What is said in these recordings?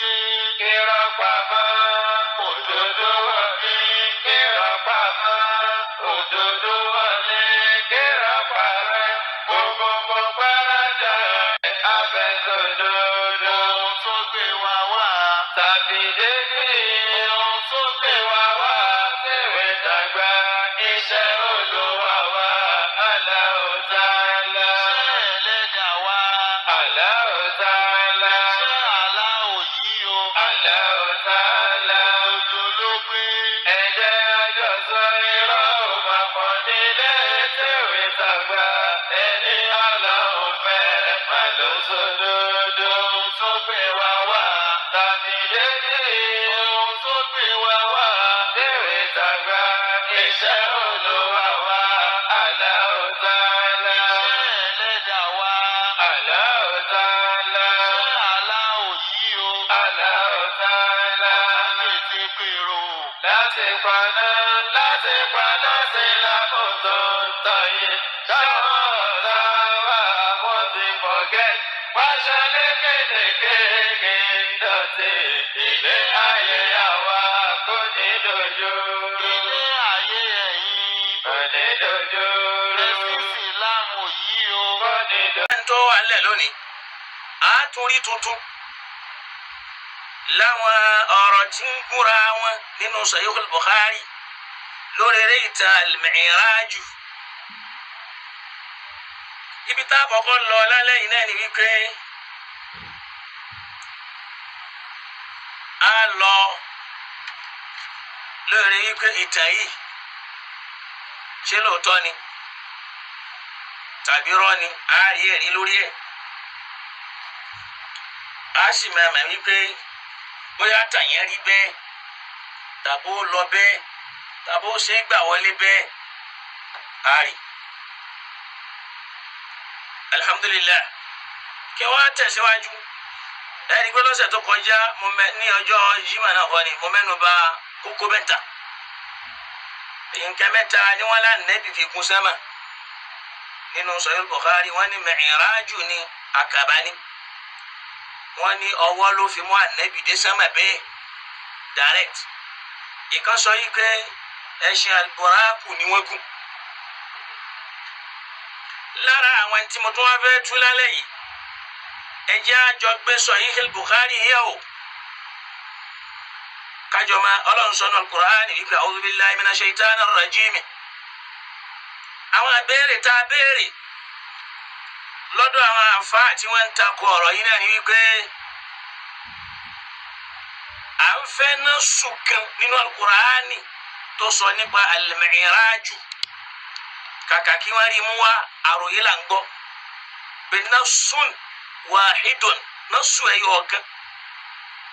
Dé. Irọ́ pamọ́, òdodo wọlé. Irọ́ pamọ́, òdodo wọlé. Irọ́ parẹ́, gbogbo gbáradà abẹ́sọ̀dodo. Ohun tó gbé wa wá. Tàbí débi. Ohun tó gbé wa wá. Tèwé tàgbà iṣẹ́ Olúwa wa. Allahu Ta'ala. Iṣẹ́ ẹlẹ́dàá wa. Allahu Ta'ala. Iṣẹ́ aláwọ̀ yìí o. Allahu Ta'ala. Òjò ló gbé. Ẹ̀jẹ̀ àjọsọ irọ́ ò máa pọ̀ nílé tèwé tàgbà. Ẹni Ọlọ́run fẹ́ má ló sódodo. Ohun tó gbé wa wá. Tàbí débi. Ohun tó gbé wa wá. Tèwé tàgbà iṣẹ́ Olúwa wa. Allahu Ta'ala. Iṣẹ́ ẹlẹ́dàá wa. Allahu Ta'ala. Iṣẹ́ aláwọ̀ yìí o. Allahu Ta'ala. Ọ̀tá tètè pèrò. Láti paná sí lákòótó ń tàn yìí. Táwọn ọ̀tá wa wọ́n ti forget. Pàṣẹ lékelèké dọ̀tí. Ilé ayé àwa kò ní dojú. Ilé ayé ẹ̀yin kò ní dojú. Ẹ̀sìn Ìsìlámù yìí o. Kò ní dojú. Ẹni tó wà nílẹ̀ lónìí, a tún rí tuntun láwọn ọ̀rọ̀ tí ń gúnra wọn nínú Sahih Bukhari lórí eré ìtàn al-Mi'raj. Ibi tá a kọ́kọ́ lọ lálẹ́ yìí náà ni wípé a lọ lórí wípé ìtàn yìí, ṣé lóòótọ́ ni tàbí rọ́ ni? A rí ẹ̀rí lórí ẹ̀, a sì máa mọ̀ wípé bóyá tàyẹn rí bẹ́ẹ̀ tàbó lọ bẹ́ẹ̀ tàbó ṣe é gbà wọlé bẹ́ẹ̀, a rí. Alhamdulilayi, kí wọ́n á tẹ̀síwájú. Ẹni pé lọ́sẹ̀ tó kọjá, mo mẹ ní ọjọ́ jimá náà kọ́ ni mo mẹ́nu bà kókó mẹ́ta, nǹkan mẹ́ta ni wọ́n lá nẹ́bí fi kún sẹ́mà nínú Sahih Bukhari. Wọ́n ní Mi'raju ní àkàbá ni, wọ́n ní ọwọ́ ló fi mú ànẹ́bí dé sẹ́mà bẹ́ẹ̀ direct. Ìkan sọ yìí pé ẹṣin alburaku ni wọ́n gùn. Lára àwọn tí mo tún wá fẹ́ tú lálẹ́ yìí, ẹ jẹ́ àjọ gbé Sahih Bukhari yẹ̀ o, kájọ ma Ọlọ́run sọ náà Al-Qur'ani wípé a'udhu billahi minash shaitanir rajim. Àwọn àbẹ̀rẹ̀ tá a béèrè lọ́dọ̀ àwọn àǹfààní tí wọ́n ń takò ọ̀rọ̀ yìí náà ni wípé à ń fẹ́ ná sùkàn nínú Al-Qur'ani tó sọ nípa al-Mi'raju. Kàkà kí wọ́n rí mú wá, àròyé là ń gbọ́ pé nasun wahidun, nasu ẹ̀yọ ọ̀kan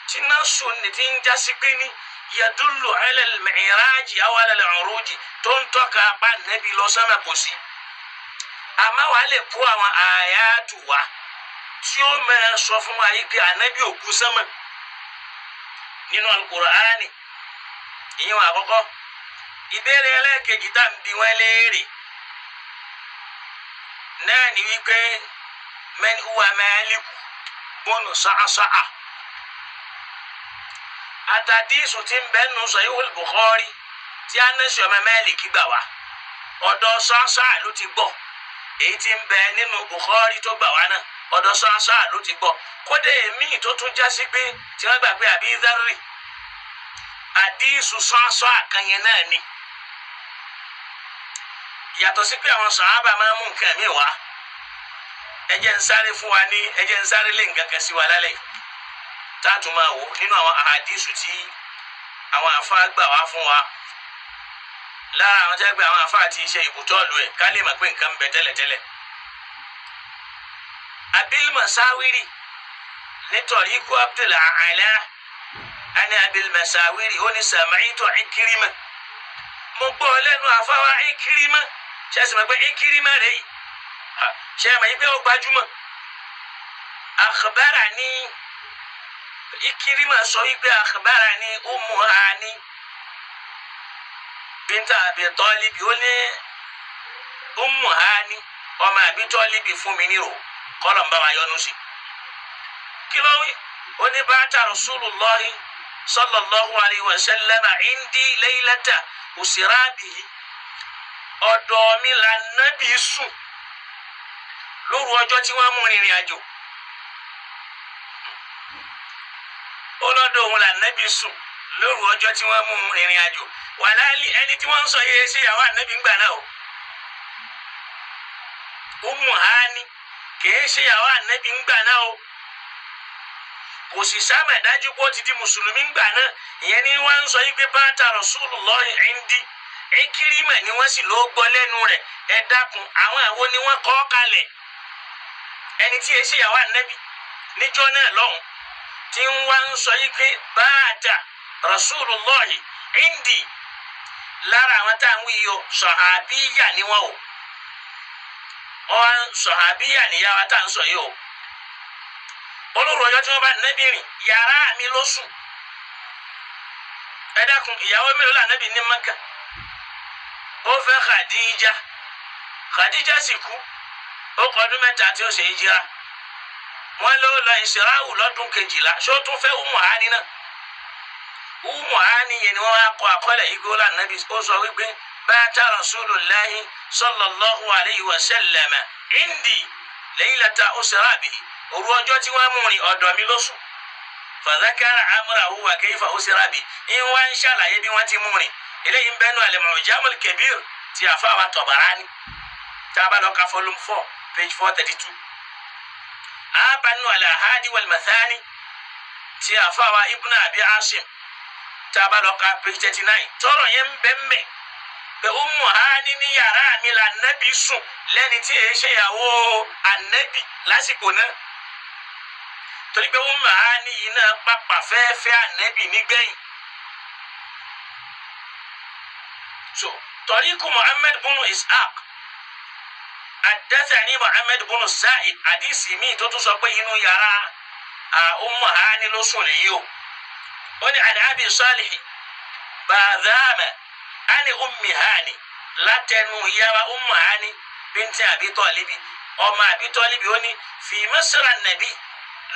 tí nasu ní ti ń jásí pé ní yadullu ala al-mi'raji aw ala al-uruji, tó ń tọ́ka apá nẹ́bí lọ sánmà, kò sí. Àmọ́ wàá lè kó àwọn àyàtù wá tí ó máa sọ fún wa yìí pé ànábì òkú sánmà nínú Al-Qur'ani. Ìyẹn wà àkọ́kọ́. Ìbéèrè ẹlẹ́ẹ̀kejì tá à ń bi wọ́n léèrè náà ni wípé man huwa Maliku bọ́nù sàásàá àtàdísù tí ń bẹ nù Sahihul Bukhari tí Anasi ọmọ Málíkì gbà wá, ọ̀dọ̀ sàásàá ló ti gbọ́. Èyí tí ń bẹ nínú Bukhari tó gbà wá náà, ọ̀dọ̀ sàásàá ló ti gbọ́. Kódé èmi tó tún jásí pé tí wọ́n gbà pé àbí dárì àdísù sàásàá kan yẹn náà ni, yàtọ̀ sí pé àwọn sàhábà máa ń mú nǹkan mi wá. Ẹ jẹ́ ń sáré fún wa ní, ẹ jẹ́ ń sáré lé nǹkan kan sí wa lálẹ́ yìí táàtún máa wò nínú àwọn àhàdísù tí àwọn àfáà gbà wá fún wa. Lára àwọn jẹ́ pé àwọn àfáà ti ṣe ìbùtọ́ọ̀lù ẹ̀ ká lè mọ̀ pé nǹkan ń bẹ tẹ́lẹ̀tẹ́lẹ̀. Abil Masawiri nítorí ikú Abdul Ala ani Abil Masawiri, ó ní sami'tu Ikrima, mo gbọ́ lẹ́nu àfáwá Ikrima. Ṣe é sì mọ̀ pé Ikrima rẹ̀ yìí, ṣe é mọ̀ yìí pé ó gbajúmọ̀? Akhbarani, Ikrima sọ wípé akhbarani Ummu Hani binta Abi Talibi. Ó ní Ummu Hani ọmọ Abi Talibi fún mi nírò, kọ́lọ̀ ń bá wa yọnu sí. Kí ló wí? Ó ní bàtà Rasulullahi sallallahu alayhi wa sallam indi laylata usira bihi. Ọ̀dọ̀ mi là nábì sùn lóru ọjọ́ tí wọ́n mú rìnrìn àjò. Ó lọ́dọ̀ òun là nábì sùn lóru ọjọ́ tí wọ́n mú rìnrìn àjò. Wàláàlì ẹni tí wọ́n ń sọ yé ṣe ìyàwó ànábì ń gbà náà o. Ummu Hani kìí ṣe ìyàwó ànábì ń gbà náà o. Kò sì sábà dájú pé ó ti di mùsùlùmí ń gbà náà. Ìyẹn ni wọ́n ń sọ yí pé bàtà Rasulullahi indi. Ikirima ni wọ́n sì ló gbọ́ lẹ́nu rẹ̀. Ẹ dákun, àwọn àwo ni wọ́n kọ́ kalẹ̀. Ẹni tí èsì ìyàwó ànábì níjọ́ náà lọ́hùn tí wọ́n ń sọ yí pé bàtà Rasulullahi indi. Lára àwọn tá à ń wí yìí o, sọ̀hábíyà ni wọ́n o. Wọ́n sọ̀hábíyà níyàwó tá à ń sọ yìí o. Olórí ọjọ́ tí wọ́n bá nẹ́bí rìn, yàrá mi ló sùn. Ẹ dákun, ìyàwó mélòó là nẹ́bí ní Mẹ́kà? Ó fẹ́ Khadija. Khadija sì kú. Ó kọ ọdún 3 tí ó ṣe hijira. Wọ́n ló lọ Ìsíráwù lọ́dún 12. Ṣé ó tún fẹ́ Ummu Hani náà? Ummu Hani yẹn ni wọ́n wá kọ àkọọ́lẹ̀ yìí kó là nẹ́bí. Ó sọ wípé bàtà Rasulullahi sallallahu alayhi wa sallam indi laylata usra bihi. Òru ọjọ́ tí wọ́n mú rìn, ọ̀dọ̀ mi ló sùn. Fadhakara amrahu wa kayfa usra bihi. Ń wá ń ṣàlàyé bí wọ́n ti mú rìn. Eléyìí ń bẹ́nu al-Mu'jamul Kabir ti àfáwà Tabarani. Tá a bá lọ ka volume 4 page 432. Àbánu al-Ahadi wal-Mathani ti àfáwà Ibn Abi Asim. Tá a bá lọ ka page 39. Tọrọ yẹn ń bẹ́ ń bẹ́ pé Ummu Hani ní yàrá mi là nẹ́bí sùn lẹ́ni tí èé ṣe ìyàwó ànẹ́bí lásìkò náà. Torí pé Ummu Hani yìí náà pàpà fẹ́ẹ́fẹ́ ànẹ́bí nígbẹ̀yìn. So tọ́ríkù Muhammad bunu Ishaq haddathani Muhammad bunu Sa'id àdìsí mi tó tún sọ pé inú yàrá Ummu Hani ló sùn lèyí o. Ó ní an Abi Salih Badhama ani Ummi Hani látẹnu ìyáwa Ummu Hani bíntín Abi Talibi ọmọ Abi Talibi. Ó ní fi masra nàbí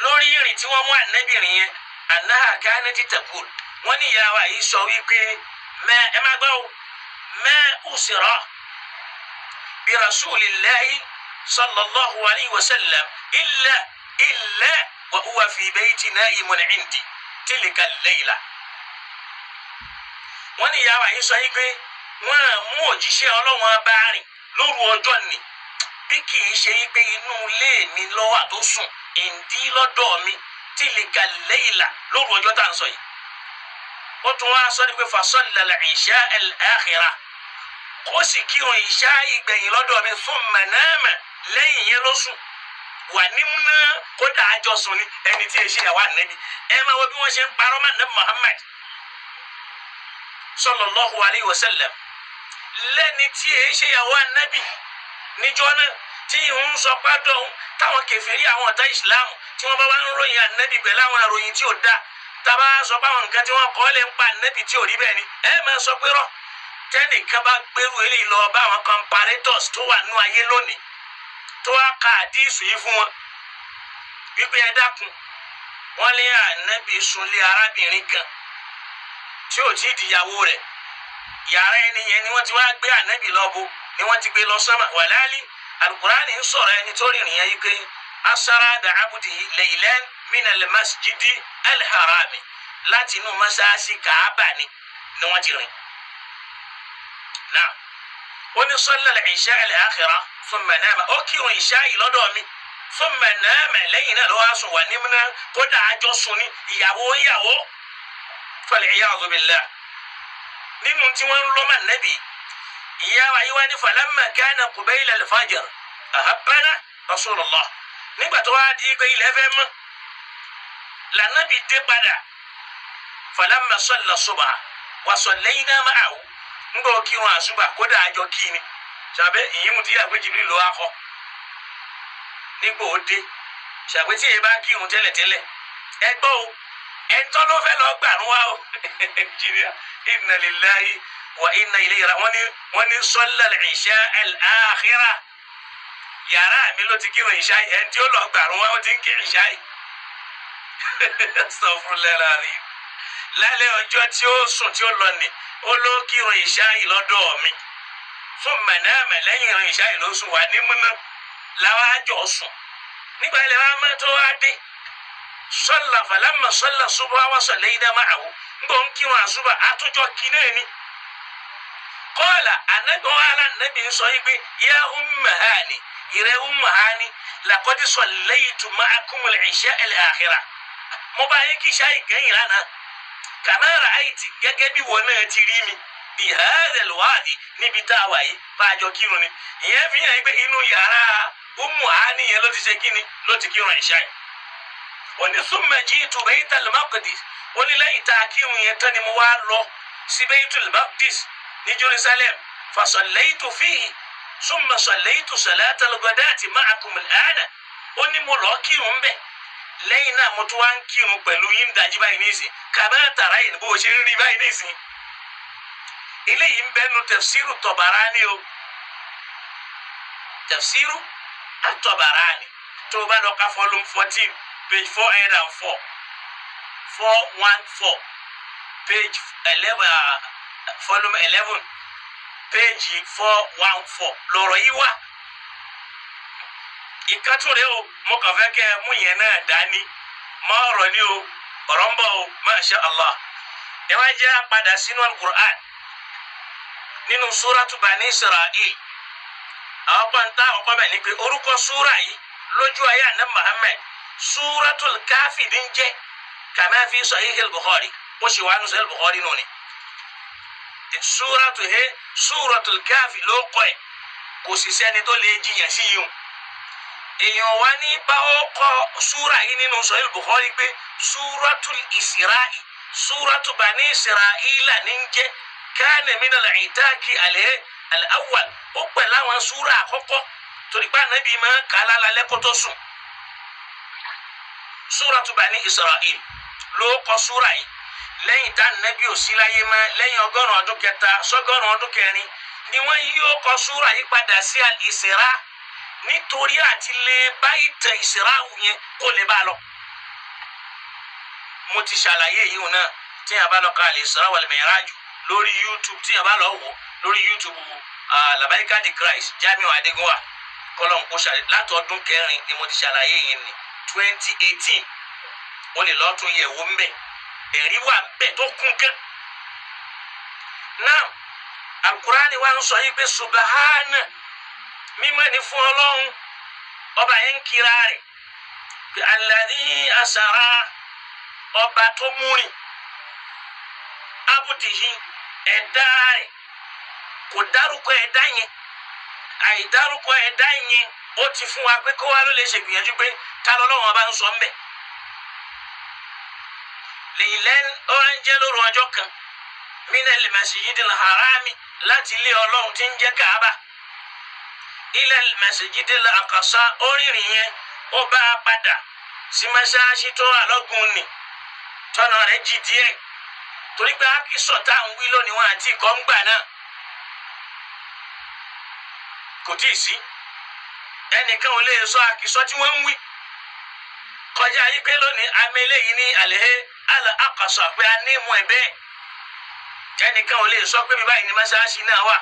lórí ìrìn tí wọ́n mú ànábì rìn yẹn, annaha kanat taqul. Wọ́n ní ìyáwa yìí sọ wípé mẹ́ ẹ má gbọ́ o, ma usira bi rasulillahi sallallahu alayhi wa sallam illa wa huwa fi bayti na'imun indi tilka al-layla. Wọ́n ní ìyáwa yìí sọ yìí pé wọ́n á mú òjíṣẹ́ Ọlọ́run bá rìn lóru ọjọ́ ni bí kì í ṣe yìí pé inú ilé mi lọ́wọ́ tó sùn ìdí lọ́dọ̀ mi tilka al-layla lóru ọjọ́ tá à ń sọ yìí. Ó tún wá sọ ní pé fasalla al-isha al-akhirah, kó sì kírun ìṣá ìgbẹ̀yìn lọ́dọ̀ mi thumma nama, lẹ́yìn yẹn ló sùn wà nímúná kódà àjọ sùn ni ẹni tí èsì ìyàwó ànábì. Ẹ máa wọ bí wọ́n ṣe ń parọ́ mọ́ ànábì Muhammad sallallahu alayhi wa sallam lẹ́ni tí èé ṣe ìyàwó ànábì níjọ́ náà tí ń sọ pádọ̀ ọ̀hún táwọn kèfèrí àwọn ọ̀tá ìsìláàmù tí wọ́n bá wá ń ròyìn ànábì pẹ̀lú àwọn àròyìn tí ò dáa, tábà sọ pé àwọn nǹkan tí wọ́n kọ́ lè ń pa ànábì tí ò rí bẹ́ẹ̀ ni ẹ máa sọ pé rọ. Tẹ́nìkan bá gbérù eléyìí lọ bá àwọn comparators tó wà nú ayé lónìí tó wá ka àdísù yìí fún wọn wípé ẹ dákun, wọ́n lé ànábì sunlé arábìnrin kan tí ò tí ì dìyàwó rẹ̀, yàrá ẹni yẹn ni wọ́n ti wá gbé ànábì lọ bo ni wọ́n ti gbé lọ sánmà. Wàláàlì alukurani ń sọ̀rọ̀ ẹni tó rìnrìn yẹn yìí pé asara bi abudihi laylan minal masjidi alharami, láti inú mọ́sáàsì kàábà ni wọ́n ti rìn. Náà ó ní salla al-isha al-akhira thumma nama, ó kírun ìṣá yìí lọ́dọ̀ mi thumma nama, lẹ́yìn náà ló wá sùn wà nímúná kódà àjọ sùn ní ìyàwó ìyàwó. Fal-iyadhu billah. Nínú tí wọ́n ń lọ́mọ nẹ́bì ìyá wa yìí wá ní falamma kana qubayla al-fajr ahabbana rasulullah. Nígbà tó wá di pé ilẹ̀ fẹ́ mọ́ lànàbì dé padà, falamma salla subha wa sallayna ma'ahu, ńgbọ́ kírun àṣùbà kódà àjọ kí ni sàbẹ̀ ìyín ti yà pé Jibril ló wá kọ́ nígbà ó dé sàbẹ̀ tí èyí bá kírun tẹ́lẹ̀tẹ́lẹ̀ ẹ gbọ́ o, ẹ̀ńtọ́ ló fẹ́ lọ gbàrún wa o. Nàìjíríà inna lillahi wa inna ilayhi raji'un. Wọ́n ní salla al-isha al-akhirah, yàrá mi ló ti kírun ìṣá yìí, ẹni tí ó lọ gbàrún wa ó ti ń kí ìṣá yìí. Astaghfirullahi. Lálẹ́ ọjọ́ tí ó sùn tí ó lọ nì, ó ló kírun ìṣáì lọ́dọ̀ mi. Fún mẹ̀nàmẹ̀ lẹ́yìn ìrun ìṣáì ló sùn wà ní múná làwọn àjọ sùn. Nígbà ilẹ̀ wa máa tó wá dé. Sọ́là falamma sọ́là subha wa sallayna ma'ahu. Ńgbà ń kírun àṣùbà àtúnjọ kí náà ni. Kọ́ọ̀là ànábì wọn alánàbì ń sọ yìí pé yá Umma Hani, ìrẹ́ Umma Hani, laqad sallaytu ma'akumul isha al-akhirah. Mo bá yín kí ìṣáì gẹ́yìn lánàá. Kama ra'ayti, gẹ́gẹ́ bí wọn náà ti rí mi bí hadha al-wadi, níbi tá a wà yìí bá a jọ kírun ni. Ìyẹn fi hàn pé inú yàrá Ummu Hani yẹn ló ti ṣe kíni, ló ti kírun ìṣá yìí. Ó ní thumma ji'tu Baytal Maqdis. Ó ní lẹ́yìn tá a kírun yẹn tán ni mo wá lọ sí Baytul Maqdis ní Jerusalem. Fa sallaytu fihi thumma sallaytu salatal ghadati ma'akum al-ana. Ó ní mo lọ kírun bẹ́ẹ̀, lẹ́yìn náà mo tún wá ń kírun pẹ̀lú yín dájú báyìí nísìn, kàmá tàrá yìí bó o ṣe ń rí báyìí nísìn. Eléyìí ń bẹnu tafsiru Tabarani o, tafsiru Tabarani tó o bá lọ ka volume 14 page 404, 414, page 11, volume 11 page 414 lọ̀rọ̀ yìí wà. Ìkàtúndé o, mo kàn fẹ́ kẹ́ ẹ mú yẹn náà dání mọ́ ọ̀rọ̀ ni o, ọ̀rọ̀ ń bọ̀ o, masha Allah. Ẹ wá jẹ́ àpadà sínú al-Qur'an nínú súratu Bani Isra'il. Àwọn pàǹtà ọkọ bẹ̀ ni pé orúkọ súra yìí lójú ayé àná Muhammad súratul Káfí ní jẹ́, kama fi Sahih al-Bukhari, ó sì wà nù Sahih al-Bukhari nù ni. Súratu he súratul Káfí ló kọ́ ẹ̀, kò sì sẹ́ni tó lè jiyàn sí yìí o. Èèyàn wá ní bá ó kọ súra yìí nínú Sahih Bukhari pé súratul Isra'i, súratu Bani Isra'ila ní ń jẹ́, kana minal itaki al-awwal. Ó pẹ̀lú àwọn súra àkọ́kọ́ torí pé Ànábì máa ń kà á lálẹ́ kó tó sùn. Súratu Bani Isra'il ló kọ súra yìí lẹ́yìn tá Ànábì ò sí láyé mọ́, lẹ́yìn 100 ọdún kẹta sọ́gọ́rùn ọdún kẹrin ni wọ́n yí ó kọ súra yìí padà sí al-Isra, nítorí àti lè bá ìtàn ìsìráwù yẹn kó lè bá lọ. Mo ti ṣàlàyé yìí náà tí a bá lọ ka al-Isra wal-Mi'raj lórí YouTube, tí a bá lọ wò lórí YouTube Labaika the Christ Jamiu Adegunwa kọlọ́n kó ṣàlàyé láti ọdún kẹrin ni mo ti ṣàlàyé yìí ní 2018. O lè lọ́ọ́ tún yẹ̀ wò ń bẹ̀, ẹ̀rí wà ń bẹ̀ tó kún gán. Náà Al-Qur'ani wa ń sọ yìí pé subahana, mímọ́ ni fún Ọlọ́run ọba yẹn ń kira rẹ̀ pé alladhi asara, ọba tó múrin abutihi, ẹ̀dá rẹ̀. Kò dárúkọ ẹ̀dá yẹn, àìdárúkọ ẹ̀dá yẹn ó ti fún wa pé kó wa ló lè ṣègbìyànjú pé ta lọ́lọ́run ọba ń sọ ń bẹ̀. Lèyìnlẹ́ ọ̀rọ̀ ń jẹ́ lóru ọjọ́ kan minal masjidil harami, láti ilé Ọlọ́run tí ń jẹ́ Kaaba, ilẹ̀ masjidil aqsa, orírìn yẹn ó bá a padà sí mọ́ṣáláṣí tó wà lọ́gùn ni, tọ́nà rẹ̀ jì díẹ̀ torí pé akísọ̀ tá à ń wí lónìí wọn àti ìkọ́ ń gbà náà kò tí ì sí. Ẹnìkan ò lè sọ akísọ̀ tí wọ́n ń wí kọjá yìí pé lónìí amẹ́lẹ́ yìí ní àlẹ́ àlẹ́ aqsa pé a ní ìmú ẹ̀ bẹ́ẹ̀. Ẹnìkan ò lè sọ pé bí báyìí ní mọ́ṣáláṣí náà wà.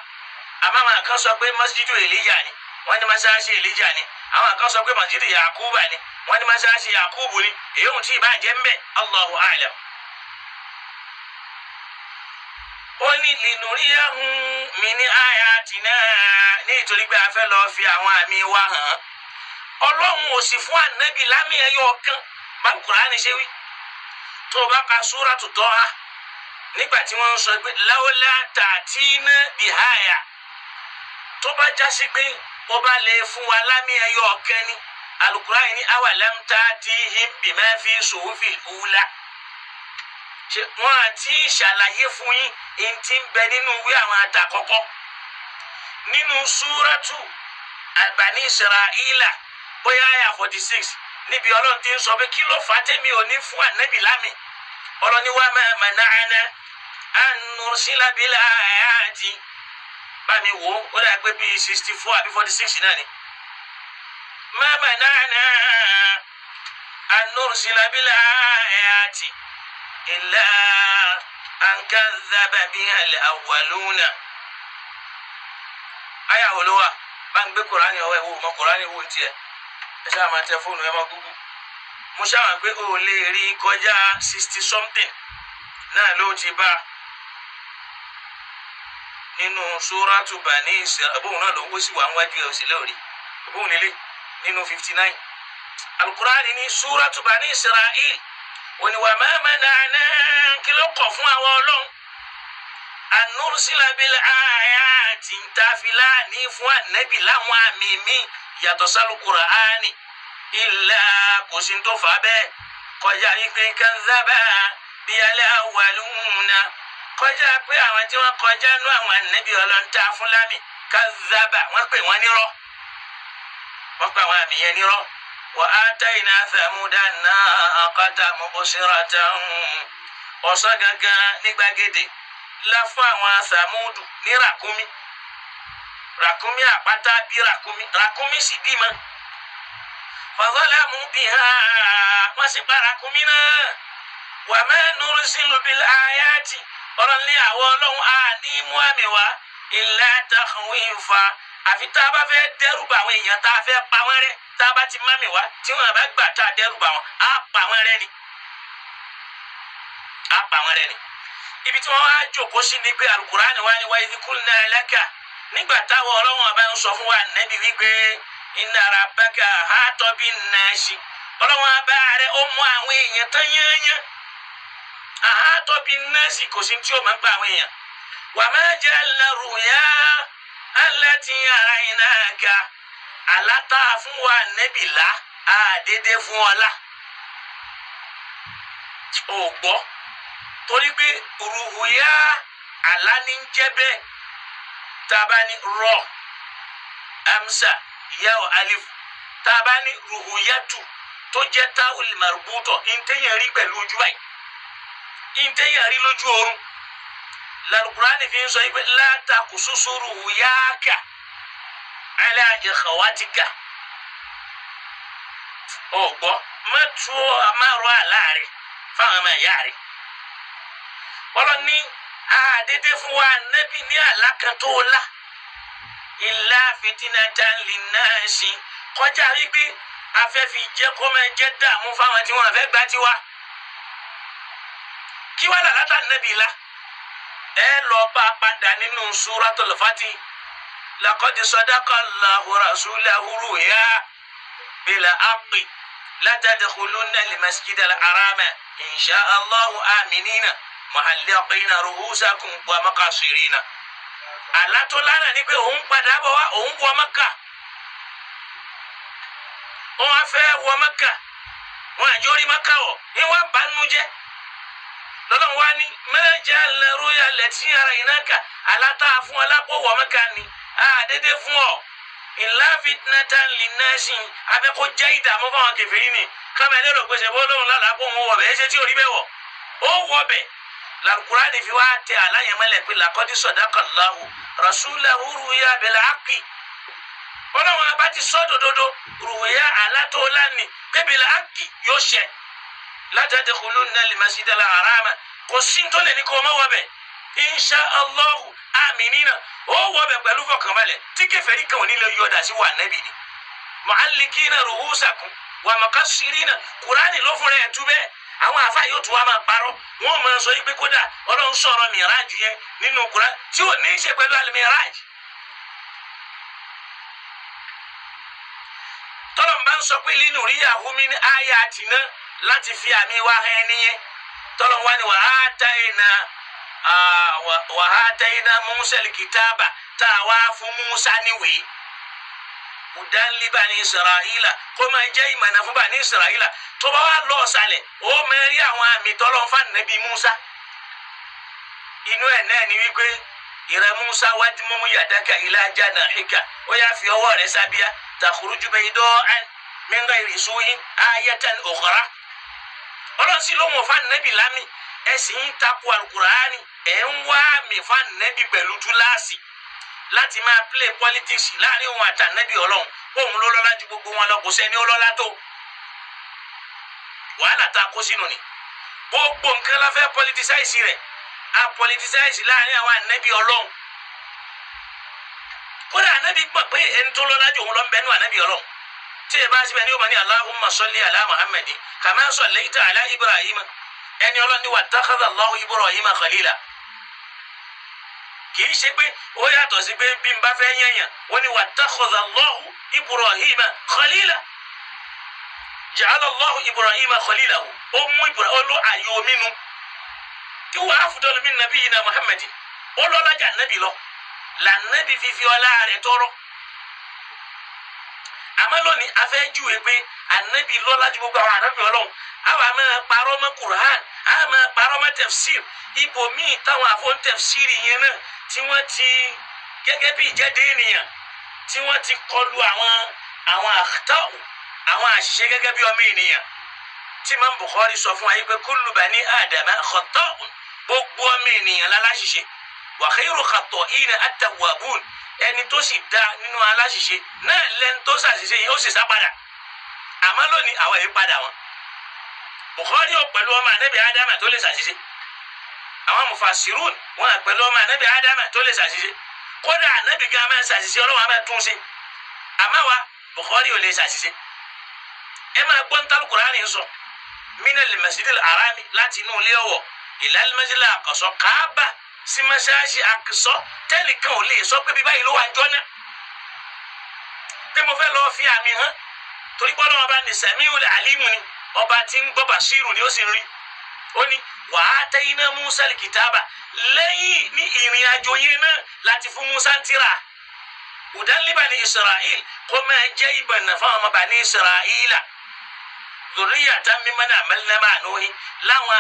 Àmọ́ àwọn kan sọ pé masjidu Èlíjà ni, wọ́n ní mọ́ṣáláṣí Èlíjà ni. Àwọn kan sọ pé masjidu Yakuba ni, wọ́n ní mọ́ṣáláṣí Yakubu ni. Èyí ò tí ì bá jẹ́ mbẹ́, Allahu a'lam. Ó ní linuriyahum min ayatina, ní ìtorí pé a fẹ́ lọ fi àwọn àmì wa hàn. Ọlọ́run ò sì fún ànábì lámì ẹyọ kan bá Kùránì ṣe wí. Tó o bá ka súratu Tọ́há nígbà tí wọ́n ń sọ pé láwọlá tààtínà bìháyà, tó bá jásí pé ó bá lè fún wa lámì ẹyọ ọ̀kan ni, Al-Qur'ani ní awalam ta'tihim bima fi suhufil ula. Wọ́n àti ṣàlàyé fún yín ẹni tí ń bẹ nínú ìwé àwọn àtàkọ́kọ́ nínú súrátù Bani Isra'ila, bóyá àyà 46, níbi Ọlọ́run ti ń sọ pé kí ló fà á tẹ́mi ò ní fún ànábì lámì. Ọlọ́run ní wa ma mana'ana an nursila bil ayati. Bá mi wò ó dà pé bíi 64 àbí 46 náà ni. Ma mana'ana an nursila bil ayati illa an kadhaba biha al-awwaluna. Aya wo ló wà? Bá ń gbé Kùránì ọwọ́ ẹ̀ wò mọ Kùránì wò ń tiẹ̀. Ẹ ṣáà máa tẹ fóònù ẹ máa gúgú. Mo ṣáà pé o lè rí kọjá 60 something náà ló ti bá nínú Suratu Bani Isra'il. Bóun náà ló ń wó sí wà ń wájú ẹ̀ òsì lórí. Bóun lélẹ̀ nínú 59. Al-Qur'ani ní Suratu Bani Isra'il. Òní wa ma mana'na kí ló kọ̀ fún àwọn ọlọ́run. An nursila bil ayati ntàfilà ní fún ànábì láwọn àmì mi yàtọ̀ sálùkùránì illa kò sí tó fà bẹ́ẹ̀ kọjá wípé kadhaba bihal awwaluna kọjá pé àwọn tí wọ́n kọjá nú àwọn ànábì ọlọ́run tá a fún lámì kadhaba wọ́n pè wọ́n nírọ́ wọ́n pè àwọn àmì yẹn nírọ́ wa atayna thamuda naqata mubsiratan ọ̀sán gangan ní gbàgede la fún àwọn Sàmúdù ní ràkúnmí ràkúnmí àpáta bí ràkúnmí ràkúnmí sì bímọ fadhalamu biha wọ́n sì pa ràkúnmí náà wa ma nursilu bil ayati ọlọ́run ní àwọn ọlọ́run á ní mú àmì wá illa takhwifa àfi tá a bá fẹ́ dẹ́rù bà àwọn èèyàn tá a fẹ́ pa wọ́n rẹ́ tá a bá ti má mi wá tí wọ́n bá gbà tá a dẹ́rù bà wọ́n á pa wọ́n rẹ́ ni á pa wọ́n rẹ́ ni. Ibi tí wọ́n wá jókòó sí ni pé alukurani wá ní wa idh qulna laka nígbà táwọn ọlọ́run ọba ń sọ fún wa nẹ́bi wípé inna rabbaka ahata bin-nasi ọlọ́run ọba rẹ̀ ó mú àwọn èèyàn tán yányán ahata bin-nasi kò sí tí ó máa ń pa àwọn èèyàn wa ma ja'alna ru'ya allati araynaka àlátà fún wa nẹ́bi là á dédé fún ọ lá ò gbọ́ torí pé ruhuya àlá ní ń jẹ́ bẹ́ẹ̀ tá a bá ní rọ amsa yao alif tá a bá ní ruhuyatu tó jẹ́ táwùlì marbutọ̀ ntẹ́yìn rí pẹ̀lú ojú báyìí ntẹ́yìn rí lójú oorun Al-Qur'ani fi ń sọ yìí pé la taqsusu ruhuyaka ala ikhwatika ò gbọ́ má tú má rọ àlá rẹ̀ fáwọn ọmọ ìyá rẹ̀ ọlọ́run ní àdédé fún wa nẹ́bí ní àlá kan tó la illa fitinatan linnasi kọjá wípé afẹ́fi jẹ́ kó máa jẹ́ dààmú fáwọn tí wọ́n fẹ́ gbá tiwa kí wàá là látà nẹ́bí la ẹ lọ bá a padà nínú Suratul Fatih laqad sadaqa Allahu rasulahu ru'ya bil haqqi latadkhulunna al-masjida al-harama insha Allahu aminina muhalliqina ru'usakum wa muqassirina. Àlátọ́lá ni pé òun padà bọ̀ wá òun wọ Mẹ́kà òun á fẹ́ wọ Mẹ́kà wọn àjọ rí Mẹ́kà wọ̀ ní wọn bá nu jẹ́ lọ́lọ́run wá ní mẹ́rẹ́jà lẹ́rú yà lẹ́tí ara yìí náà kà alátá fún ọ lápò wọ Mẹ́kà ni àdédé fún ọ ìlà fitnatan linnasi abẹ́kọ̀ jẹ́ ìdààmú fáwọn kèfèrí ni kámẹ́ lérò pé ṣe bó lóun lálàá kó òun wọ̀ bẹ́ẹ̀ ṣe tí ò rí bẹ́ẹ̀ wọ̀ ó wọ̀ bẹ́ẹ̀ Al-Qur'ani fi wá tẹ aláyẹmẹlẹ pé laqad sadaqa Allahu rasulahu ru'ya bil haqqi ọlọ́run abá ti sọ dòdòdó ru'ya alátọ́lá ni pé bil haqqi yóò ṣẹ la tadkhulunna al-masjida al-harama kò sí tó lè ní kó o má wọ bẹ̀ insha Allahu aminina ó wọ bẹ̀ pẹ̀lú fọkànbalẹ̀ tí kèfèrí kan ò ní lè yọ̀dà sí wà nẹ́bì ni mu'allikina ru'usakum wa muqassirina Kùránì ló fúnra ẹ̀ tú bẹ́ẹ̀ àwọn àfa yóò tún wá máa parọ́ wọ́n máa sọ yìí pé kódà ọlọ́run sọ̀rọ̀ mìíràjù yẹn nínú Kùránì tí ò ní í ṣe pẹ̀lú àlùmíràjù. Tọ́lọ̀ bá ń sọ pé nínú rí àhúmí ní àyà àtìná láti fi àmì wá hàn ẹni yẹn tọ́lọ̀ wá ní wa atayna Musa al-kitaba tá a wá fún Musa níwèé hudan li bani Israila kó máa jẹ́ ìmọ̀nà fún bani Israila tó bá wà lọ ọ̀sàlẹ̀ ó máa rí àwọn àmì tọ́lọ́ fún ànábì Musa inú ẹ̀ náà ni wípé ìrẹ Musa wájú mọ́mú yàdáka ila janahika ó yà fi ọwọ́ rẹ̀ sábíà takhruju bayda'an min ghayri su'in ayatan ukhra ọlọ́run sì lóhùn fún ànábì lámì ẹ̀ sì ń takò alukur'ani ẹ̀ ń wá àmì fún ànábì pẹ̀lú túláàsì láti máa play politics láàrin òun àtànẹ́bí ọlọ́run òun ló lọ́lá ju gbogbo wọn lọ kò sẹ́ni ó lọ́lá tó. Wàhálà tá a kó sínú ni. Gbogbo nǹkan la fẹ́ politicize rẹ̀. A politicize láàrin àwọn ànábì Ọlọ́run. Kódà ànábì gbọ́ pé ẹni tó lọ́lá jù òun lọ ń bẹ nú ànábì Ọlọ́run. Tí ẹ bá síbẹ̀ ní o máa ní Allahumma salli ala Muhammadi kama sallaita ala Ibrahim. Ẹni Ọlọ́run ní wattakhadha Allahu Ibrahima khalila. Kì í ṣe pé ó yàtọ̀ sí pé bí n bá fẹ́ yẹ̀yàn wọ́n ní wattakhadha Allahu Ibrahima khalila. Ja'ala Allahu Ibrahima khalilahu. Ó mú Ibrahim ó lọ àyò mímu. Tí wàá afdalu min nabiyyina Muhammadin. Ó lọ́lá jà nábì lọ. Lànàbì fífi ọlá rẹ̀ tọrọ. Àmọ́ lónìí a fẹ́ júwe pé ànábì lọ́lá ju gbogbo àwọn ànábì Ọlọ́run. Àwa máa parọ́ mọ́ Qur'an, a máa parọ́ mọ́ tafsir. Ibòmíì táwọn àfọ̀n tafsir yẹn náà tí wọ́n ti gẹ́gẹ́ bí ìjẹ́dé ènìyàn tí wọ́n ti kọlu àwọn àkhta'u, àwọn àṣìṣe gẹ́gẹ́ bí ọmọ ènìyàn. Tí Imam Bukhari sọ fún wa yìí pé kullu bani Adama khata'un, gbogbo ọmọ ènìyàn láláṣìṣe. Wa khayru khata'ina at-tawwabun, ẹni tó sì dá nínú aláṣìṣe náà lẹ́ni tó ṣàṣìṣe yìí ó sì sá padà. Àmọ́ lónìí àwọn èyí padà wọn. Bukhari ò pẹ̀lú ọmọ ànábì Ádámà tó lè ṣàṣìṣe. Àwọn mufasirun wọn pẹ̀lú ọmọ ànábì Ádámà tó lè ṣàṣìṣe. Kódà ànábì gan máa ṣàṣìṣe, Ọlọ́run á máa tún ṣe. Àmọ́ wa Bukhari ò lè ṣàṣìṣe. Ẹ máa gbọ́n tá Al-Qur'ani sọ. Minal masjidil harami, láti inú ilé ọ̀wọ̀ ilal masjidil aqsa, Kaaba sí mọ́ṣáláṣí Aqsa, tẹ́nìkan ò lè sọ pé bí báyìí ló wà ń jọ́ náà. Pé mo fẹ́ lọ fi àmì hàn torí pé Ọlọ́run ọba ní Sami'ul Alimu ni, ọba tí ń gbọ́ Basiru ni ó sì ń rí. Ó ní wa atayna Musa al-kitaba, lẹ́yìn ní ìrìn àjò yẹn náà láti fún Musa ń tírà. Hudan li bani Isra'il, kó máa jẹ́ ìbànú fáwọn ọmọ bani Isra'ila. Dhurriyatan mimman hamalna ma'a Nuhi, láwọn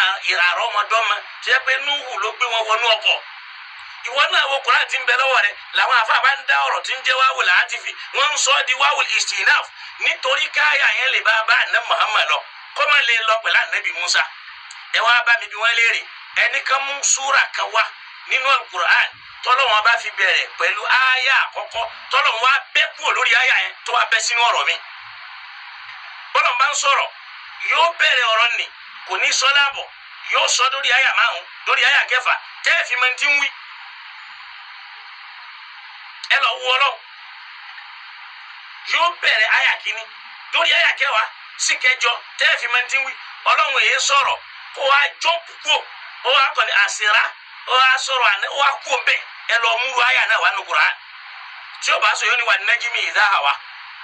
àrọ́mọdọ́mọ tó yẹ pé Nuhu ló gbé wọn wọnú ọkọ̀. Ìwọ náà wo Kùránì tí ń bẹ lọ́wọ́ rẹ, làwọn afáà bá ń dá ọ̀rọ̀ tí ń jẹ́ wáwùl àtìfì, wọ́n ń sọ ọ́ di wáwùl istinaf nítorí káyà yẹn lè bá bá àná Muhammad lọ, kó má lè lọ pẹ̀lú ànábì Musa. Ẹ wá bá mi bí wọ́n léèrè, ẹnì kan mú súrà kan wá nínú Al-Qur'an tọ́lọ́wọ́n bá fi bẹ̀rẹ̀ pẹ̀lú áyà àkọ́kọ́, tọ́lọ́wọ́n wá bẹ́ kúrò lórí áyà yẹn tó wá bẹ́ sínú ọ̀rọ̀ mi. Bọ́lọ̀ bá ń sọ̀rọ̀ yóò bẹ̀rẹ̀ ọ̀rọ̀ nì, kò ní sọ láàbọ̀, yóò sọ lórí àyà 5 lórí àyà 6 tẹ́ẹ̀fì máa ti ń wí. Ẹ lọ wú Ọlọ́run, yóò bẹ̀rẹ̀ àyà 1 lórí àyà 10 sí 8 tẹ́ẹ̀fì máa ti ń wí. Ọlọ́run èyí sọ̀rọ̀ kó wá jọ́ǹpù kúò, ó wá kọ́ni àṣírá, ó wá sọ̀rọ̀ àná, ó wá kúò bẹ́ẹ̀. Ẹ lọ múru àyà náà wà nù Kùránì. Tí ó bá sọ yóò ní wà najmi idha hawa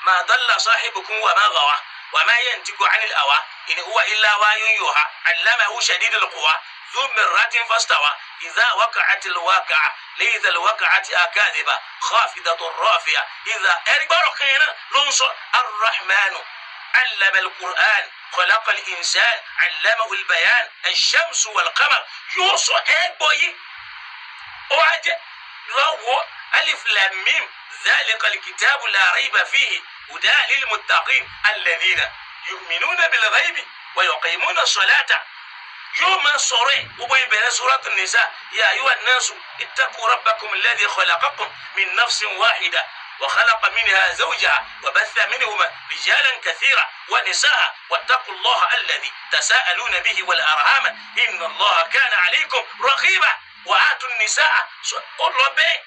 ma dalla sahibukum wa ma gawa wa ma yantiqu anil hawa in huwa illa wahyun yuha allamahu shadidul quwa dhu mirratin fastawa idha waqa'atil waqi'a laysa alwaqi'ati akadhiba khafidatur rafi'a idha. Ẹ̀rí gbọ́dọ̀ kan yẹn náà ló ń sọ arrahmanu allama alqur'an khalaqa al-insan allamahu al-bayan ash-shamsu wal-qamar. Yóò sọ ẹ gbọ́ yìí, ó wá jẹ́ lọ́wọ́ alif lam mim dhalika al-kitabu la rayba fihi hudan lil-muttaqin alladhina yu'minuna bil-ghaybi wa yuqimuna as-salata. Yóò máa sọ̀rọ̀ ẹ̀ gbogbo ìbẹ̀rẹ̀ suratu nisa, ya ayyuhan nasu ittaqu rabbakum alladhi khalaqakum min nafsin wahida wa khalaqa minha zawjaha wa batha minhuma rijalan kathira wa nisaa wattaqu allaha alladhi tasa'aluna bihi wal arhama inna allaha kana alaykum raqiba wa atu nisaa. Ó lọ bẹ́ẹ̀,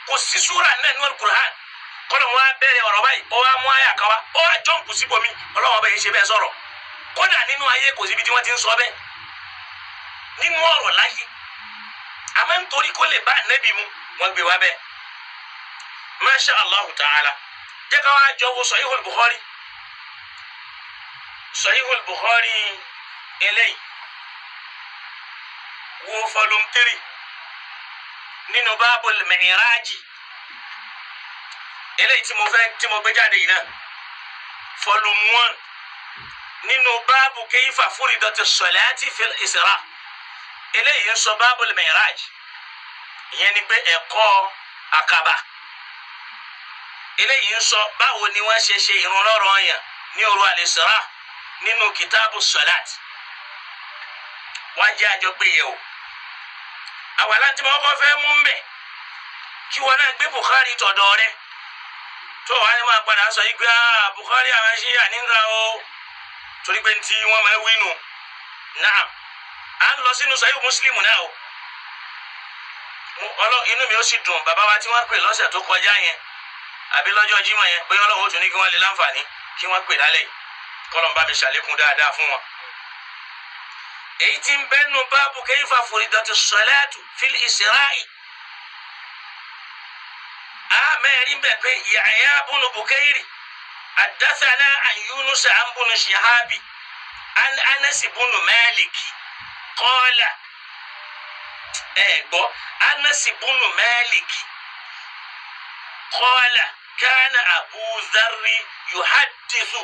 kò sí súra náà nínú Al-Qur'an. Kọ́nà wọn á bẹ̀rẹ̀ ọ̀rọ̀ báyìí, ó wá mú àyà kan wá, ó wá jọ́ǹpù síbòmí. Ọlọ́wọ́n bẹ́ẹ̀ ṣe bẹ́ẹ̀ sọ̀rọ̀. Kódà nínú ayé kò síbi tí wọ́n ti ń sọ bẹ́ẹ̀ nínú ọ̀rọ̀ láyé. Àmọ́ nítorí kó lè bá ànábì mu, wọ́n gbé wá bẹ́ẹ̀. Masha Allahu ta'ala, jẹ́ ká wá jọ wo Sahihul Bukhari. Sahihul Bukhari eléyìí wo volume 3 nínú Babul Mi'raji eléyìí tí mo fẹ́ tí mo gbé jáde yìí náà, volume 1 nínú báàbù kayfa furidati salati fil Isra. Eléyìí ń sọ Babul Mi'raj, ìyẹn ni pé ẹ̀kọ́ àkàbà. Eléyìí ń sọ báwo ni wọ́n ṣe ṣe ìrun lọ́rọ̀ ọ̀yàn ní òru al-Isra nínú kìtàbù salat. Wọ́n jẹ́ àjọ gbé yẹ̀ o. Àwọn aláǹtí wọn kọ́ fẹ́ mú mbẹ̀ kí wọn náà gbé Bukhari tọ̀dọ̀ rẹ tó wàá ní máa padà sọ yìí pé Bukhari àwọn ṣíyà nígbà o. Torí pé tí wọ́n máa wí nù. Náà à ń lọ sínú Sahih Muslim náà o. Inú mi ó sì dùn bàbá wa tí wọ́n pè lọ́sẹ̀ tó kọjá yẹn àbí lọ́jọ́ Jímọ̀ yẹn, bóyá Ọlọ́run ó tún ní kí wọ́n lè láǹfààní kí wọ́n pè lálẹ́ yìí, kọ́lọ́n bá mi ṣàlékún dáadáa fún wọn. Èyí tí ń bẹ́nu báàbù kayfa furidati salatu fil Isra'i. A mẹ́rin bẹ̀ pé Yahya bunu Bukairi haddathana an Yunus an bunu Shihabi an Anas bunu Malik qala. Ẹ gbọ́, Anas bunu Malik qala kana Abu Dharri yuhaddithu.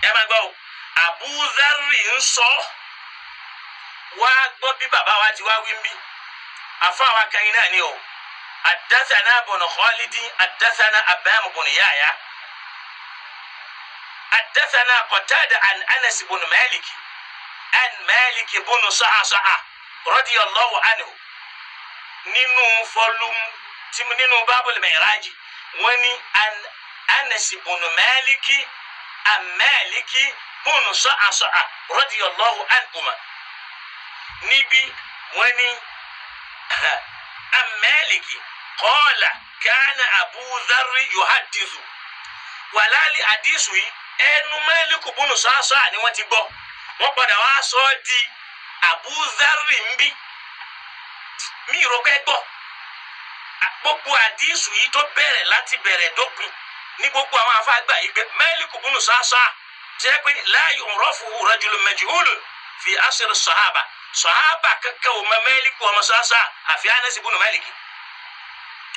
Ẹ máa gbọ́ o, Abu Dharri ń sọ wá gbọ́ bí bàbá wa ti wá wí ń bí àfa wa kan náà ni o. Haddathana bunu Khalidi haddathana Abbam bunu Yahya haddathana Qatada an Anas bunu Malik an Malik bunu Sa'sa'a radiyallahu anhu. Nínú fọlùm tí nínú Babul Mi'raj wọ́n ní an Anas bunu Malik an Malik bunu Sa'sa'a radiyallahu anhuma. Níbi wọ́n ní an Malik qala kana Abu Dharri yuhaddithu. Wàlálì àdìsù yìí ẹnu Malik bunu Sa'sa'a ni wọ́n ti gbọ́, wọ́n padà wá sọ ọ́ di Abu Dharri ń bí mi rò pé gbọ́. Gbogbo àdìsù yìí tó bẹ̀rẹ̀ láti bẹ̀rẹ̀ dópin ní gbogbo àwọn afáàgbà yìí pé Malik bunu Sa'sa'a jẹ́ pé la yu'rafuhu rajulun majhulun fi asr sahaba. Sahaba kankan ò mọ Malik ọmọ Sa'sa'a àfi Anas bunu Malik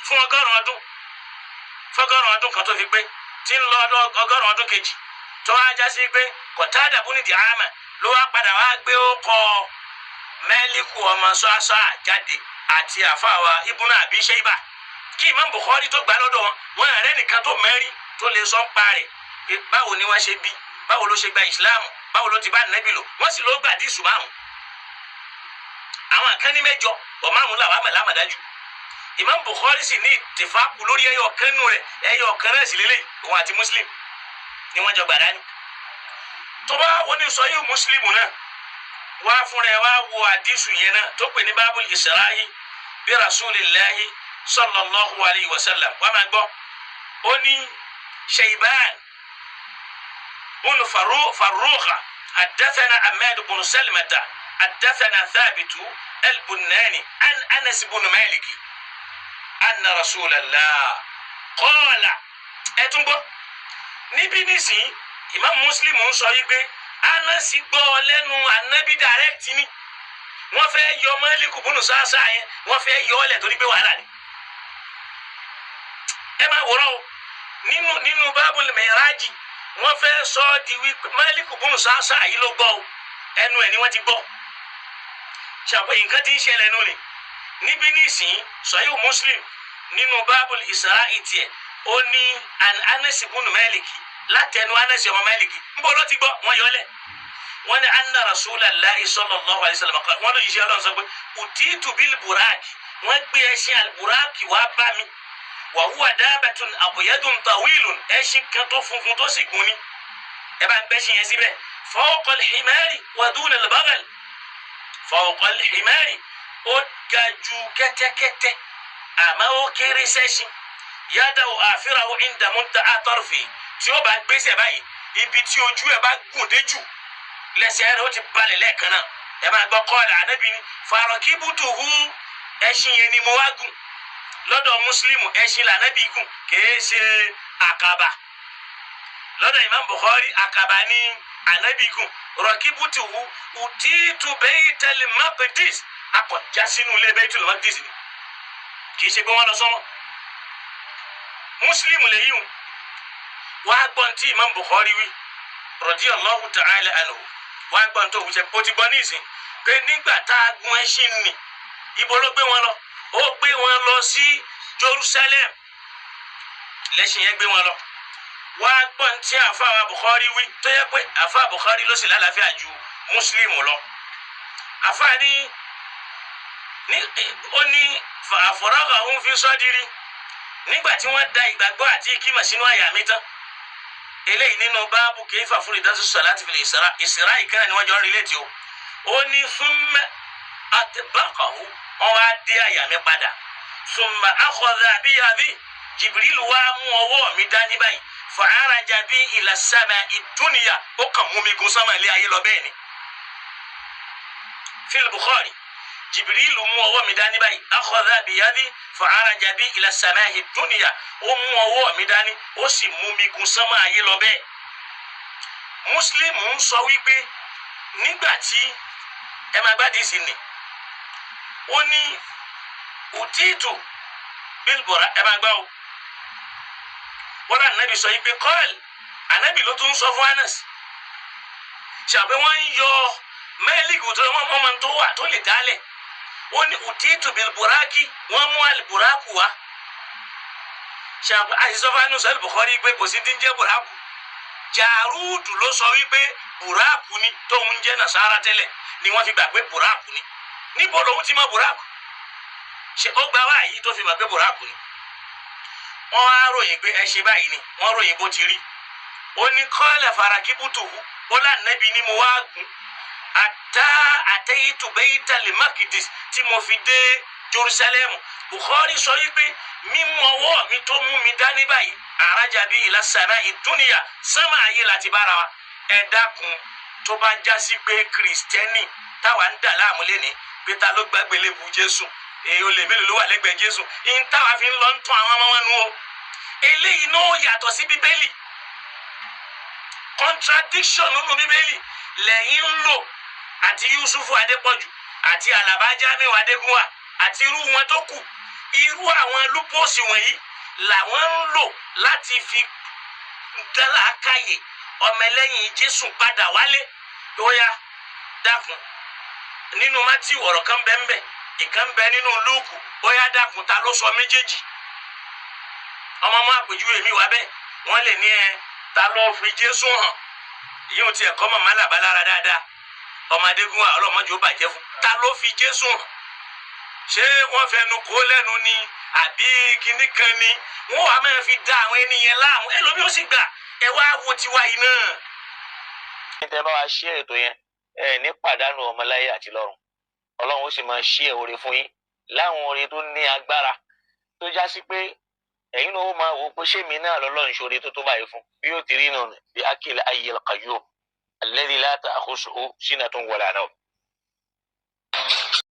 fún 100 ọdún, fọ́gọ́rùn ọdún kan tó fi pé tí ń lọ 100 ọdún kejì tó wá já sí pé Qatada bunu Di'ama ló wá padà wá gbé ó kọ Mẹ́líkù ọmọ Sa'sa'a jáde àti àfàwà Ibn Abi Shayba. Kí Imam Bukhari tó gbà lọ́dọ̀ wọn, wọn àrẹ nìkan tó mẹ́rin tó lè sọ ń pa rẹ̀ pé báwo ni wọ́n ṣe bí, báwo ló ṣe gba ìsìláàmù, báwo ló ti bá nẹ́bí lò. Wọ́n sì ló gbà dísù 5, àwọn kan ní 8, ọ̀ 5 làwọn àmàlámàdájú. Imam Bukhari sì ní ìtìfákù lórí ẹyọ kan nù rẹ̀, ẹyọ kan náà sì lélẹ̀, òun àti Muslim ni wọ́n jọ gbà dání. Tó bá wọn ní sọ yóò Muslim náà wá fúnra ẹ wá wo àdísù yẹn náà tó pè ní Babul Isra'i bí Rasulillahi sallallahu alayhi wa sallam. Wọ́n máa gbọ́, ó ní Shayban bunu Farrukha haddathana Ahmad bunu Salimata haddathana Thabitu al-Bunani an Anas bunu Maliki anna Rasulallah qala. Ẹ tún gbọ́ níbí nísìnyí, Imam Muslim ń sọ yí pé Anasi gbọ́ lẹ́nu anabi direct ni. Wọ́n fẹ́ yọ Málíkù bunu Sa'sa'a yẹn, wọ́n fẹ́ yọ ọ́ lẹ̀ torí pé wàhálà ni. Ẹ máa wòrán o, nínú Babul Mi'raji wọ́n fẹ́ sọ ọ́ di wípé Málíkù bunu Sa'sa'a yìí ló gbọ́ o, ẹnu ẹ̀ ni wọ́n ti gbọ́. Ṣàpè nǹkan tí ń ṣẹlẹ̀ nù ni níbí nísìnyí. Sahih Muslim nínú Babul Isra'i tiẹ̀ ó ní Anas bunu Maliki látẹnu Anas ọmọ Maliki ń bọ́ ló ti gbọ́, wọ́n yọ lẹ̀. Wọ́n ní anna Rasulallahi sallallahu alayhi wa sallam, wọ́n ló yíṣẹ́ Ọlọ́run sọ pé utitu bil buraki, wọ́n gbé ẹṣin alburaki wá bá mi, wa huwa dabatun abyadun tawilun, ẹṣin kan tó funfun tó sì gùn ni. Ẹ bá ń gbẹ́ṣin yẹn síbẹ̀. Fawqa al-himari wa duna al-baghal. Fawqa al-himari, ó ga ju kẹ́tẹ́kẹ́tẹ́ àmọ́ ó kéré sẹ́ṣin. Yadaw àfirahu inda muntaha tarfi, tí ó bá gbèsè báyìí ibi tí ojú ẹ bá gùn dé jù lẹ́sẹ̀ rẹ̀ ó ti balẹ̀ lẹ́ẹ̀kan náà. Ẹ máa gbọ́ kọ́ọ̀lù ànábì ni farakibutuhu, ẹṣin yẹn ni mo wá gùn. Lọ́dọ̀ mùsùlùmù ẹṣin lànábì gùn, kìí ṣe àkàbà. Lọ́dọ̀ Imam Bukhari àkàbà ní ànábì gùn. Rakibutuhu utitu Baytal Maqdis, akọjá sínú ilé Baytul Maqdis ni, kìí ṣe pé wọ́n lọ sọ́mọ́. Mùsùlùmù lè yíwọn wàá gbọ́n tí Imam Bukhari wí radiyallahu ta'ala anhu, wàá gbọ́n tó wùsẹ̀ bó ti gbọ́ ní ìsìn pé nígbà tá a gun ẹṣin nì, ibo ló gbé wọn lọ? Ó gbé wọn lọ sí Jerusalem, lẹ́ṣin yẹn gbé wọn lọ. Wàá gbọ́n tí àfa Bukhari wí tó yẹ pé àfa Bukhari ló sì lálàáfíà ju Muslim lọ. Àfa ní ó ní àfọ̀rọ̀gà òun fi sọ́dírí nígbà tí wọ́n da ìgbàgbọ́ àti kímọ̀ sínú àyà mi tán. Eléyìí nínú báàbù kayfa furidatu salati fil Isra, Isra ìkànnì ni wọ́n jọ ń relate o. Ó ní thumma atbaqahu, wọ́n wá dé àyà mi padà. Thumma akhadha biyadi, Jibril wá mú ọwọ́ mi dání báyìí. Fa'araja bi ila sama'i dunya, ó kàn mú mi gun sánmà ilé ayé lọ bẹ́ẹ̀ ni. Fil Bukhari, Jibril mú ọwọ́ mi dání báyìí, akhadha biyadi fa'araja bi ila sama'i dunya, ó mú ọwọ́ mi dání, ó sì mú mi gun sánmà ayé lọ bẹ́ẹ̀. Muslim ń sọ wípé nígbà tí ẹ máa gbádìí sí ni, ó ní òtítù bílbọ̀rà, ẹ máa gbá o. Wọ́n rà nàbì sọ yìí pé kọ́ọ̀lì ànábì ló tún sọ fún Anas, ṣàpé wọ́n ń yọ mẹ́líkì tó wọ́n mọ́ tó wà tó lè dálẹ̀. Ó ní òtítù bílbọ̀rákì, wọ́n mú àlùbọ̀rákù wá. Ṣàpé àṣìṣọ́ fún Anas al-Bukhari pé kò sí ti ń jẹ́ bọ̀rákù. Jàrúùdù ló sọ wípé bùrákù ni, tóun jẹ́ nàṣàrà tẹ́lẹ̀ ni wọ́n fi gbà pé bùrákù ni. Níbo lòun ti mọ bùrákù? Ṣe ó gba wáyé tó fi mọ̀ pé bùrákù ni? Wọ́n á ròyìn pé ẹ ṣe báyìí ni, wọ́n ròyìn bó ti rí. Ó ní kọ́lẹ̀ farakíbùtù, ó lànàbí ni mo wá gùn àtà àtẹ̀yìntù bẹ́yìntà lè mákìdí tí mo fi dé Jerusalem. Bukhari sọ wípé mímú ọwọ́ mi tó mú mi dání báyìí, àràjà bí ìlà sàmà ìdúnìyà, sánmà ayé láti bára wa. Ẹ dákun, tó bá já sí pé kìrìsìtẹ́nì táwa ń dà láàmú lẹ́ni pé ta ló gbàgbé lébu Jésù, èyí olè mélòó ló wà lẹ́gbẹ̀ẹ́ Jésù, ìyẹn táwa fi ń lọ ń tún àwọn ọmọ wọn nu o. Eléyìí náà yàtọ̀ sí Bíbélì. Contradiction nínú Bíbélì lẹ́yìn ń lò, àti Yusufu Adépọ̀jù àti Alaba Jamiu Adégúnwà àti irú wọn tó kù, irú àwọn lúpọ̀sì wọ̀nyí làwọn ń lò láti fi dálàákàyè ọmọlẹ́yìn Jésù padà wálé. Ó yá dákun, nínú Mátíù ọ̀rọ̀ kan bẹ́ẹ̀ bẹ́ẹ̀, ìkan bẹ nínú Lúùkù. Ó yá dákun, ta ló sọ méjèèjì? Ọmọ ọmọ àpèjúwe mi wá bẹ́ẹ̀, wọ́n lè ní ẹ ta ló fi Jésù hàn? Yóò tiẹ̀ kọ́ màmá làbá lára dáadáa. Ọmọ Adégún wa, ọlọ́mọdé ó bàjẹ́ fún. Ta ló fi Jésù hàn? Ṣé wọ́n fẹnu kó lẹ́nu ni àbí kinní kan ni? Wọ́n wàá máa fi da àwọn ènìyàn láàmú, ẹlòmíì ó sì gbà. Ẹ wá wo tiwa yìí náà. Tẹ́ bá wa ṣí ètò yẹn, ẹ ní pàdánù ọmọláyé àti lọ́run. Ọlọ́run ó sì máa ṣí ẹ̀ oore fún yín láwọn oore tó ní agbára tó já sí pé ẹ̀yin náà ó máa wò ó pé ṣé mi náà lọ́lọ́run ṣoore tó tó báyìí fún. Bí ó ti rí nù bí akil ayyil qayyum alladhi la ta'khusuhu sinatun wala nawm.